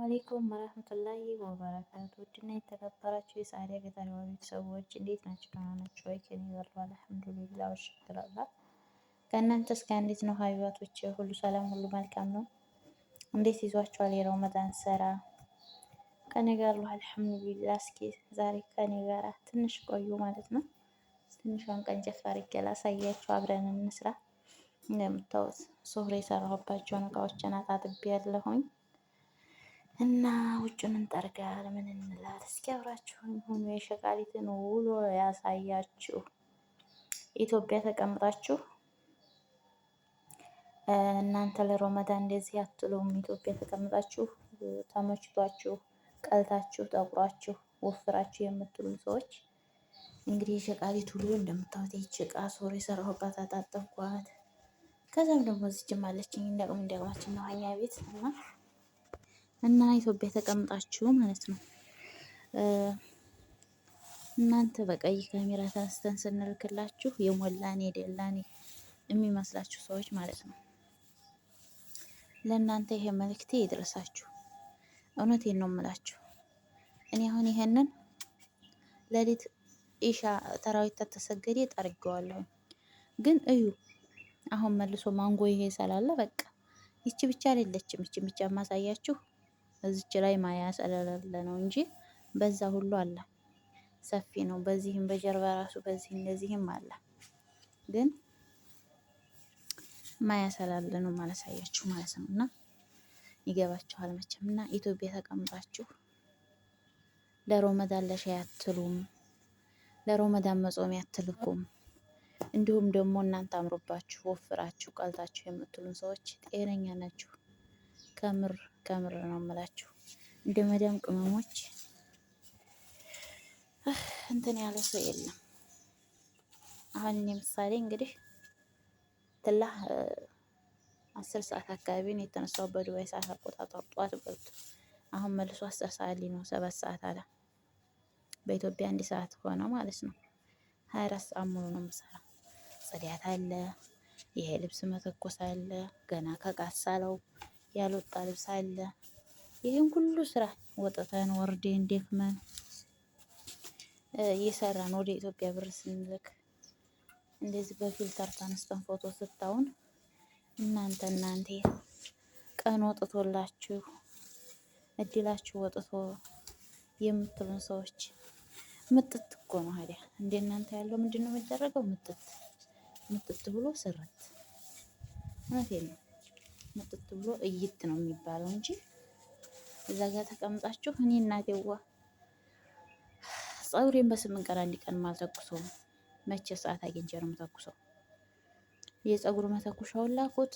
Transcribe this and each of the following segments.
አለይኩም ወራህመቱላሂ ወበረካቱ። ውድና የተከበራችሁ የሳሪያ ገጠር ቤተሰቦች እንዴት ናችሁ? ደህና ናችሁ ወይ? ከእኔ ጋር አልሐምዱሊላህ ወሽክራላ። ከእናንተ እስከ እንዴት ነው ሀቢባቶች? ሁሉ ሰላም፣ ሁሉ መልካም ነው። እንዴት ይዟችኋል የረመዳን ስራ? ከእኔ ጋር አልሐምዱሊላህ። እስኪ ዛሬ ከእኔ ጋር ትንሽ ቆዩ ማለት ነው። ትንሿን ቀንጨፍ አድርጌ ላሳያችሁ፣ አብረን እንስራ። እንደምታዩት ሱፍሬ የሰራሁባቸውን እቃዎችን አጣጥቤ ያለሁኝ እና ውጩን እንጠርጋል ምን እንላል። እስኪ አብራችሁኝ ሁኑ። የሸቃሊትን ውሎ ያሳያችሁ። ኢትዮጵያ ተቀምጣችሁ እናንተ ለሮመዳን እንደዚህ አትሉም። ኢትዮጵያ ተቀምጣችሁ ተመችቷችሁ ቀልታችሁ ጠቁራችሁ ወፍራችሁ የምትሉን ሰዎች እንግዲህ የሸቃሊት ውሎ እንደምታዩት ይህች እቃ ሶር የሰራሁባት አጣጠብኳት። ከዛም ደግሞ እዚችም አለችኝ እንዳቅም እንዲያቅማችን ነው ሀኛ ቤት እና ኢትዮጵያ ተቀምጣችሁ ማለት ነው። እናንተ በቀይ ካሜራ ተነስተን ስንልክላችሁ የሞላን የደላን የሚመስላችሁ ሰዎች ማለት ነው። ለእናንተ ይሄ መልእክቴ ይድረሳችሁ። እውነቴን ነው የምላችሁ። እኔ አሁን ይሄንን ሌሊት ኢሻ ተራዊት ተተሰገደ ጠርጌዋለሁ። ግን እዩ አሁን መልሶ ማንጎ ይሄ ስላለ በቃ ይቺ ብቻ አይደለችም። ይቺ ብቻ ማሳያችሁ እዚች ላይ ማያ ስለሌለ ነው እንጂ በዛ ሁሉ አለ። ሰፊ ነው። በዚህም በጀርባ ራሱ በዚህ እንደዚህም አለ። ግን ማያ ስላለ ነው ማላሳያችሁ ማለት ነው። እና ይገባችኋል መቼም። እና ኢትዮጵያ ተቀምጣችሁ ለሮመዳን ለሻይ አትሉም፣ ለሮመዳን መጾም አትልኩም። እንዲሁም ደግሞ እናንተ አምሮባችሁ ወፍራችሁ ቀልታችሁ የምትሉን ሰዎች ጤነኛ ናችሁ? ከምር ከምር ነው የምላችሁ። እንደ መዳም ቅመሞች እንትን ያለ ሰው የለም። አሁን እኔ ምሳሌ እንግዲህ ትላህ 10 ሰዓት አካባቢ ነው የተነሳው በዱባይ ሰዓት አቆጣጠር ጧት በሉት። አሁን መልሶ 10 ሰዓት ሊኖ 7 ሰዓት አለ። በኢትዮጵያ 1 ሰዓት ሆነ ማለት ነው። 24 ሰዓት ሙሉ ነው የምሰራ። ጽዳት አለ፣ ይሄ ልብስ መተኮስ አለ፣ ገና ከቃሳለው ያልወጣ ልብስ አለ። ይህን ሁሉ ስራ ወጥተን ወርደን ደክመን እየሰራን ወደ ኢትዮጵያ ብር ስንልክ እንደዚህ በ filter ተነስተን ፎቶ ስታውን እናንተ እናንተ ቀን ወጥቶላችሁ እድላችሁ ወጥቶ የምትሉን ሰዎች ምጥት እኮ ነው። ታዲያ እንደ እናንተ ያለው ምንድን ነው የሚደረገው? ምጥት ምጥት ብሎ ስርት። እውነቴን ነው። ምጥት ብሎ እይት ነው የሚባለው እንጂ እዛ ጋር ተቀምጣችሁ እኔ እናቴዋ ፀጉሬን በ8 ቀን አንድ ቀን አልተኩሰውም። መቼ ሰዓት አግኝቼ ነው የምተኩሰው? የፀጉር መተኩሻውን ላኩት።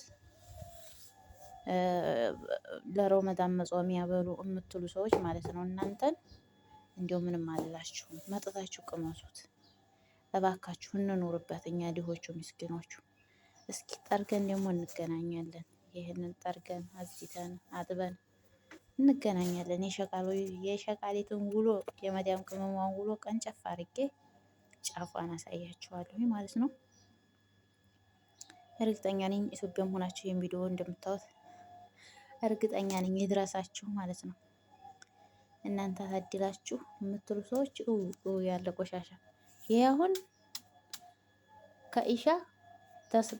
ለሮመዳን መጾሚያ በሉ የምትሉ ሰዎች ማለት ነው። እናንተን እንዲያው ምንም አልላችሁም። መጥታችሁ ቅመሱት እባካችሁ፣ እንኑርበት እኛ ድሆቹ ምስኪኖቹ። እስኪ ጠርገን ደግሞ እንገናኛለን። ይህንን ጠርገን አጽድተን አጥበን እንገናኛለን። የሸቃሊትን ውሎ የመዳም ቅመሟን ውሎ ቀንጨፍ አድርጌ ጫፏን አሳያችኋለሁ ማለት ነው። እርግጠኛ ነኝ ኢትዮጵያም ሆናችሁ ይህን ቪዲዮ እንደምታዩት እርግጠኛ ነኝ ይድረሳችሁ ማለት ነው። እናንተ ታድላችሁ የምትሉ ሰዎች እው ያለ ቆሻሻ ይሄ አሁን ከኢሻ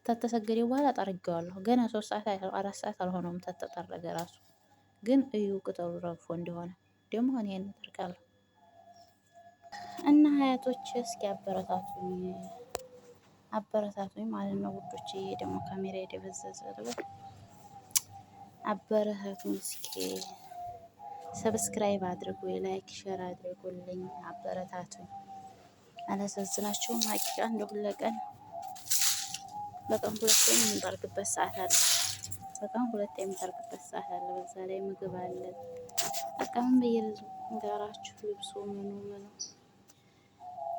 ተተሰገደ በኋላ ጠርጌዋለሁ። ገና 3 ሰዓት 4 ሰዓት አልሆነውም ተተጠረገ ራሱ ግን እዩ ቅጠሉ ረግፎ እንደሆነ ደግሞ አሁን ይሄን እጠርጋለሁ። እና ሀያቶች እስኪ አበረታቱኝ አበረታቱኝ ማለት ነው ውዶች። ይሄ ደግሞ ካሜራ የደበዘዘ ልበል። አበረታቱኝ እስኪ subscribe አድርጉ፣ like share አድርጉልኝ፣ አበረታቱኝ። አላሳዝናችሁም? ሀቂቃ እንደ ሁለቀን በቀን ሁለቴ የምንጠርግበት ሰዓት አለ። በቀን ሁለቴ የምጠርግበት ሰዓት አለ። በዛ ላይ ምግብ አለ። በቃ ምን በየጋራችሁ ልብሱ ምኑ ምኑ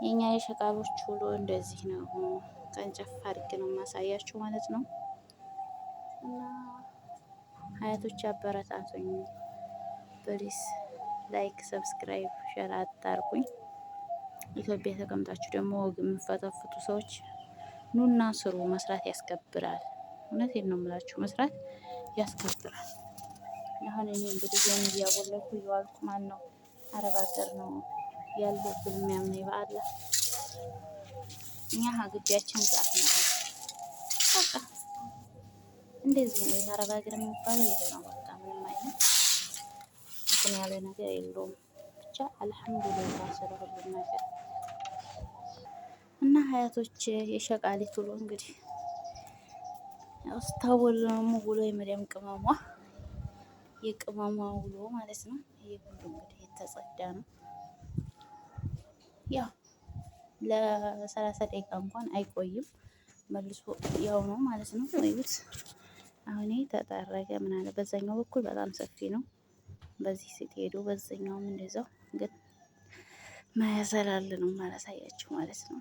የኛ የሸቃሎች ውሎ እንደዚህ ነው። ቀንጨፍ አድርጌ ነው የማሳያችሁ ማለት ነው። እና ሀያቶች አበረታቱኝ please፣ like፣ subscribe፣ share አታርጉኝ። ኢትዮጵያ ተቀምጣችሁ ደግሞ ወግ የምፈተፍቱ ሰዎች ኑና ስሩ። መስራት ያስከብራል። እውነቴን ነው የምላችሁ፣ መስራት ያስከብራል። አሁን እኔ እንግዲህ ይሄን እያቦለኩ እየዋልኩ ማን ነው አረብ ሀገር ነው ያለው ብል የሚያምነኝ በአላህ። እኛ ግቢያችን ዛፍ ነው። በቃ እንደዚህ ነው የአረብ ሀገር የሚባለው ይሄ ነው። በቃ ምንም አይነት እንትን ያለ ነገር የለውም። ብቻ አልሐምዱሊላህ ስለ ሁሉም ነገር። እና ሀያቶች የሸቃሊት ውሎ እንግዲህ ያው ስታወል ነው ውሎ የመዲያም ቅመሟ የቅመሟ ውሎ ማለት ነው። ይሄ ሁሉ እንግዲህ የተጸዳ ነው። ያው ለ30 ደቂቃ እንኳን አይቆይም መልሶ ያው ነው ማለት ነው። ወይስ አሁን ይሄ ተጠረገ ምን አለ በዛኛው በኩል በጣም ሰፊ ነው። በዚህ ስትሄዱ በዛኛውም እንደዛው ግን ማያሰላል ነው ማላሳያችሁ ማለት ነው።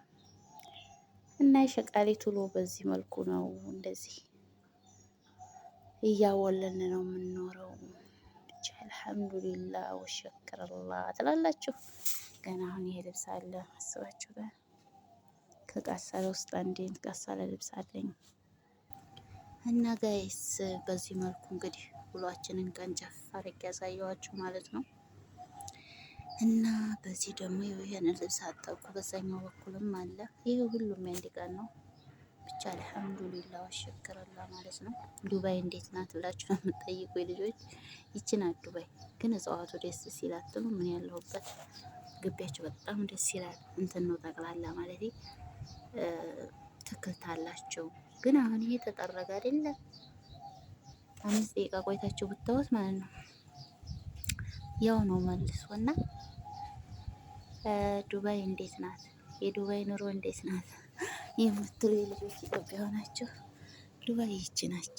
እና የሸቃሊት ውሎ በዚህ መልኩ ነው። እንደዚህ እያወለን ነው የምንኖረው። ብቻ አልሐምዱሊላህ ወሸክረላህ ትላላችሁ። ገና አሁን ይሄ ልብስ አለ አስባችሁታል። ከቃሳለ ውስጥ አንዴ ቃሳለ ልብስ አለኝ። እና guys በዚህ መልኩ እንግዲህ ውሏችንን ቀንጨፍ አድርጌ ያሳየኋችሁ ማለት ነው። እና በዚህ ደግሞ ይሄን ልብስ አጠብኩ። በዛኛው በኩልም አለ። ይሄ ሁሉም የአንድ ቀን ነው። ብቻ አልሐምዱሊላህ ወሸክረላ ማለት ነው። ዱባይ እንዴት ናት ብላችሁ ነው የምትጠይቁ ልጆች፣ ይቺ ናት ዱባይ። ግን እጽዋቱ ደስ ሲል አትሉ? ምን ያለሁበት ግቢያቸው በጣም ደስ ይላል። እንትን ነው ጠቅላላ ማለት ትክልት አላቸው። ግን አሁን ይሄ ተጠረገ አይደለም፣ 5 ደቂቃ ቆይታችሁ ብታወት ማለት ነው ያው ነው መልሶ። እና ዱባይ እንዴት ናት? የዱባይ ኑሮ እንዴት ናት የምትሉ የልጆች ኢትዮጵያ ሆናችሁ ዱባይ ይቺ ናች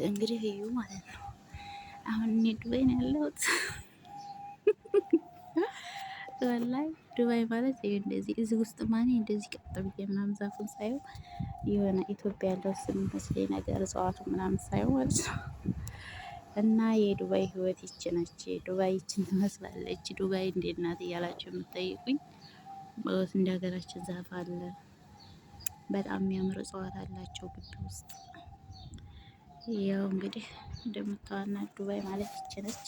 እንግዲህ እዩ ማለት ነው። አሁን እኔ ዱባይ ነው ያለሁት። ወላሂ ዱባይ ማለት ይሄ እንደዚህ እዚህ ውስጥ ማን እንደዚህ ቀጥ ብዬ ምናምን ዛፉን ሳየው የሆነ ኢትዮጵያ ያለው ስም መስለኝ ነገር እጽዋቱ ምናምን ሳየው ማለት ነው። እና የዱባይ ህይወት ይቺ ነች። ዱባይ ይችን ትመስላለች። ዱባይ እንዴት ናት እያላችሁ የምትጠይቁኝ እንደ ሀገራችን ዛፍ አለ። በጣም የሚያምር እጽዋት አላቸው ግቢ ውስጥ። ያው እንግዲህ እንደምታዋና ዱባይ ማለት ይቺ ነች።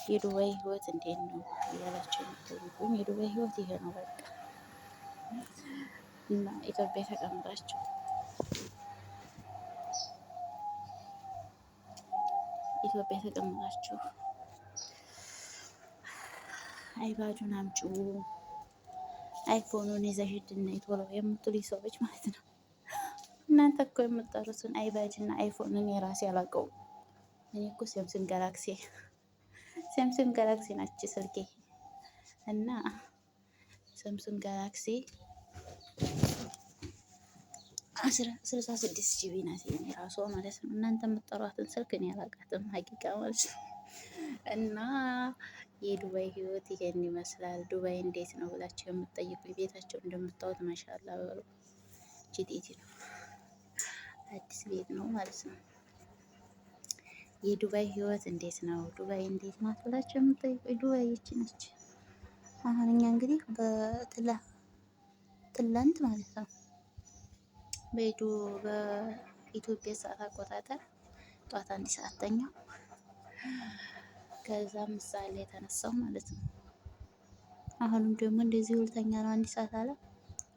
የዱባይ ህይወት እንዴት ነው እያላችሁ የምትጠይቁኝ የዱባይ ህይወት ይሄ ነው በቃ። እና ኢትዮጵያ ተቀምጣችሁ አይባጁን አምጪው አይፎኑን ይዘሽ ሂድና ቶሎ የምትሉኝ ሰዎች ማለት ነው። እናንተ እኮ የምትጠሩትን አይባጅ እና አይፎን እኔ ራሴ አላውቀውም። እኔ እኮ ሳምሰንግ ጋላክሲ ናች ስልኬ እና ሳምሰንግ ጋላክሲ 66 GB ናት የኔ ራሷ ማለት ነው። እናንተ የምትጠሯትን ስልክ እኔ አላውቃትም ሀቂቃ ማለት ነው። እና የዱባይ ህይወት ይሄን ይመስላል። ዱባይ እንዴት ነው ብላችሁ የምትጠይቁ ቤታቸው እንደምታዩት ማሻላ በሉ። ጂቲቲ ነው፣ አዲስ ቤት ነው ማለት ነው። የዱባይ ህይወት እንዴት ነው፣ ዱባይ እንዴት ናት ብላችሁ የምትጠይቁ ዱባይ ይቺ ነች። አሁን እኛ እንግዲህ በትላንት ማለት ነው በኢትዮጵያ ሰዓት አቆጣጠር ጠዋት 1 ሰዓት ተኛው። ከዛ 5 ሰዓት ላይ የተነሳው ማለት ነው። አሁንም ደግሞ እንደዚህ ሁለተኛ ነው 1 ሰዓት አለ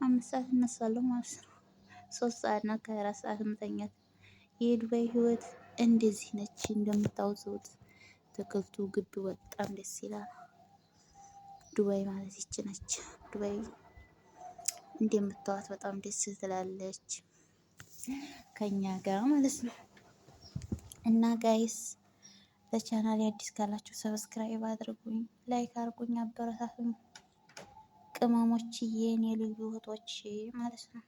5 ሰዓት እነሳለሁ ማለት ነው። 3 ሰዓት እና ከ4 ሰዓት መተኛት። የዱባይ ህይወት እንደዚህ ነች። እንደምታውዙት ተከልቱ ግቢ በጣም ደስ ይላል። ዱባይ ማለት ይች ነች። ዱባይ እንደምታዋት በጣም ደስ ትላለች ከኛ ጋር ማለት ነው። እና guys ለቻናል አዲስ ካላችሁ subscribe አድርጉኝ፣ like አድርጉኝ፣ አበረታቱኝ ቅመሞችዬ፣ የኔ ልዩ እህቶች ማለት ነው።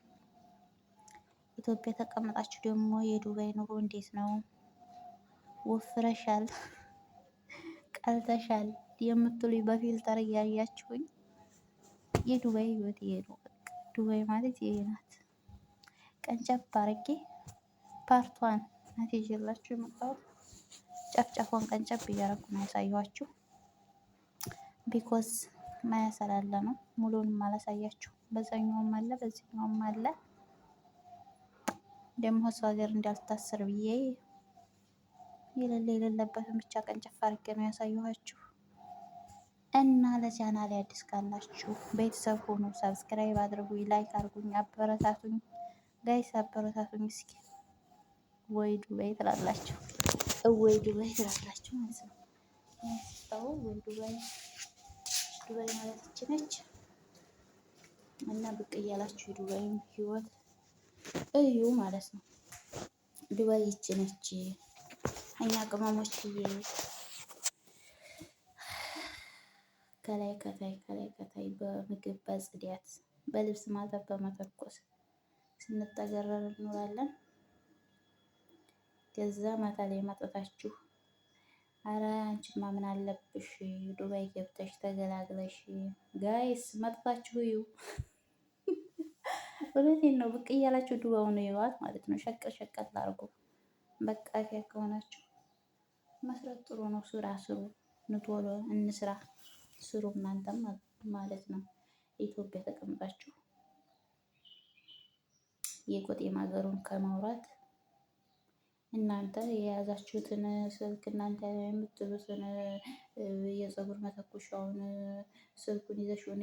ኢትዮጵያ ተቀምጣችሁ ደግሞ የዱባይ ኑሮ እንዴት ነው? ወፍረሻል፣ ቀልተሻል የምትሉኝ በ filter እያያችሁኝ የዱባይ ህይወት ይሄ ነው። በቃ ዱባይ ማለት ይሄ ናት። ቀንጨብ አድርጌ part one ናት ይዤላችሁ የመጣሁት። ጨፍጨፏን ቀንጨብ እያደረኩ ነው ያሳየኋችሁ። because ማያ ስላለ ነው ሙሉንም አላሳያችሁ። በዛኛውም አለ በዚህኛውም አለ። ደግሞ ሰው ሀገር እንዳልታሰር ብዬ የሌለ የሌለበትን ብቻ ቀንጨፍ አድርጌ ነው ያሳየኋችሁ። እና ለቻናሌ አዲስ ካላችሁ ቤተሰብ ሁኑ፣ subscribe አድርጉኝ፣ like አድርጉኝ፣ አበረታቱኝ። Guys አበረታቱኝ እስኪ። ወይ ዱባይ ትላላችሁ፣ ወይ ዱባይ ትላላችሁ ማለት ነው። ወይ ዱባይ ዱባይ ማለት ይቺ ነች። እና ብቅ እያላችሁ የዱባይን ህይወት እዩ ማለት ነው። ዱባይ ይቺ ነች። እኛ ቅመሞችዬ ከላይ ከታይ ከላይ ከታይ በምግብ በጽዳት በልብስ ማጠብ በመተኮስ ስንጠገረር እንኖራለን። ከዛ ማታ ላይ መጠታችሁ አረ አንቺማ ምን አለብሽ ዱባይ ገብተሽ ተገላግለሽ። Guys መጥታችሁ እዩ። እውነቴን ነው። ብቅ እያላችሁ ዱባውን ይዋት ማለት ነው። ሸቀል ሸቀል አድርጎ በቃ ከሆናችሁ መስራት ጥሩ ነው። ስራ ስሩ፣ ንቶሎ እንስራ፣ ስሩ እናንተም ማለት ነው። ኢትዮጵያ ተቀምጣችሁ የቆጤ ማገሩን ከማውራት እናንተ የያዛችሁትን ስልክ እናንተ የምትሉትን የፀጉር መተኮሻውን ስልኩን ይዘሽ ሆነ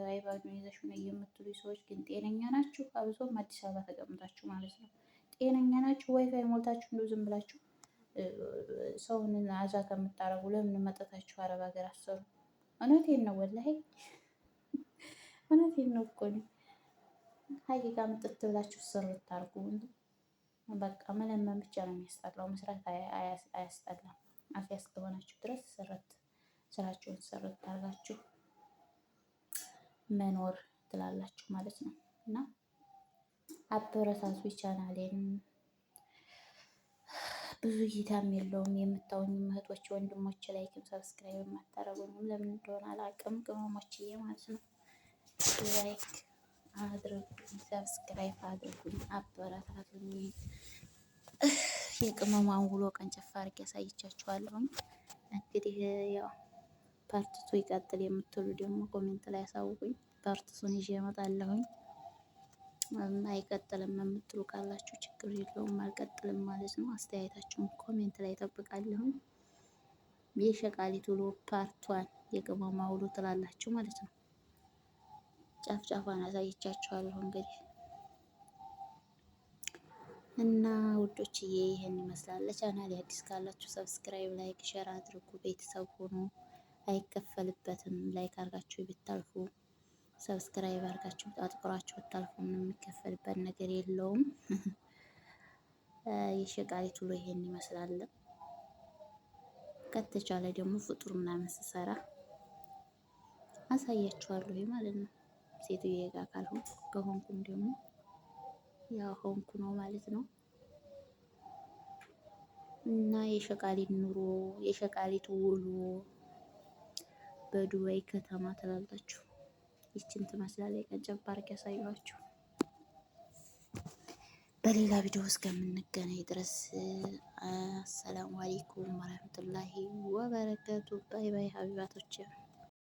አይባዱን ይዘሽ ሆነ የምትሉ ሰዎች ግን ጤነኛ ናችሁ? አብሶም አዲስ አበባ ተቀምጣችሁ ማለት ነው። ጤነኛ ናችሁ? ዋይፋይ ሞልታችሁ እንደው ዝም ብላችሁ ሰውን አዛ ከምታረጉ ለምን መጠታችሁ አረብ ሀገር አሰሩ? እውነቴን ነው ወላሂ እውነቴን ነው እኮ ነው። ሀቂቃ ምጥት ብላችሁ ስር ታርጉ። በቃ መለመን ብቻ ነው የሚያስጠላው፣ መስራት አያስጠላም። አፍ እስከሆናችሁ ድረስ ስርት ስራችሁን ስርት አድርጋችሁ መኖር ትላላችሁ ማለት ነው። እና አበረታቱ ቻናሌን። ብዙ እይታም የለውም። የምታውኝ እህቶች ወንድሞች፣ like ም subscribe የማታረጉኝም ለምን እንደሆነ አላውቅም። ቅመሞችዬ ማለት ነው like አድርጉኝ፣ subscribe አድርጉኝ፣ አበረታቱኝ። የቅመሟን ውሎ ቀንጨፍ አድርጌ ያሳይቻችኋለሁኝ። እንግዲህ ያው part two ይቀጥል የምትሉ ደግሞ comment ላይ ያሳውቁኝ። Part two ን ይዤ እመጣለሁኝ። አይቀጥልም የምትሉ ካላችሁ ችግር የለውም አልቀጥልም ማለት ነው። አስተያየታችሁን comment ላይ እጠብቃለሁኝ። የሸቃሊት ውሎ part one የቅመሟ ውሎ ትላላችሁ ማለት ነው። ጫፍ ጫፏን አሳይቻችኋለሁ እንግዲህ እና ውዶችዬ ይህን ይመስላል። ለቻናል አዲስ ካላችሁ subscribe፣ like፣ share አድርጉ። ቤተሰብ ሆኖ አይከፈልበትም። Like አድርጋችሁ ብታልፉ subscribe አድርጋችሁ አጥቁራችሁ ብታልፉ ምንም የሚከፈልበት ነገር የለውም። የሸቃሊት ውሎ ይሄን ይመስላል። ከተቻለ ደግሞ ፍጡር ምናምን ስሰራ አሳያችኋለሁ ማለት ነው። ሴትዬ ጋር ካልሆንኩ ከሆንኩም ደግሞ ያው ሆንኩ ነው ማለት ነው። እና የሸቃሊት ኑሮ የሸቃሊት ውሎ በዱባይ ከተማ ትላላችሁ። ይችን ትመስላለች። ቀንጨብ አድርጌ ያሳየኋችሁ። በሌላ ቪዲዮ እስከምንገናኝ ድረስ አሰላሙ አለይኩም ወረህመቱላሂ ወበረከቱ። Bye bye ሀቢባቶች።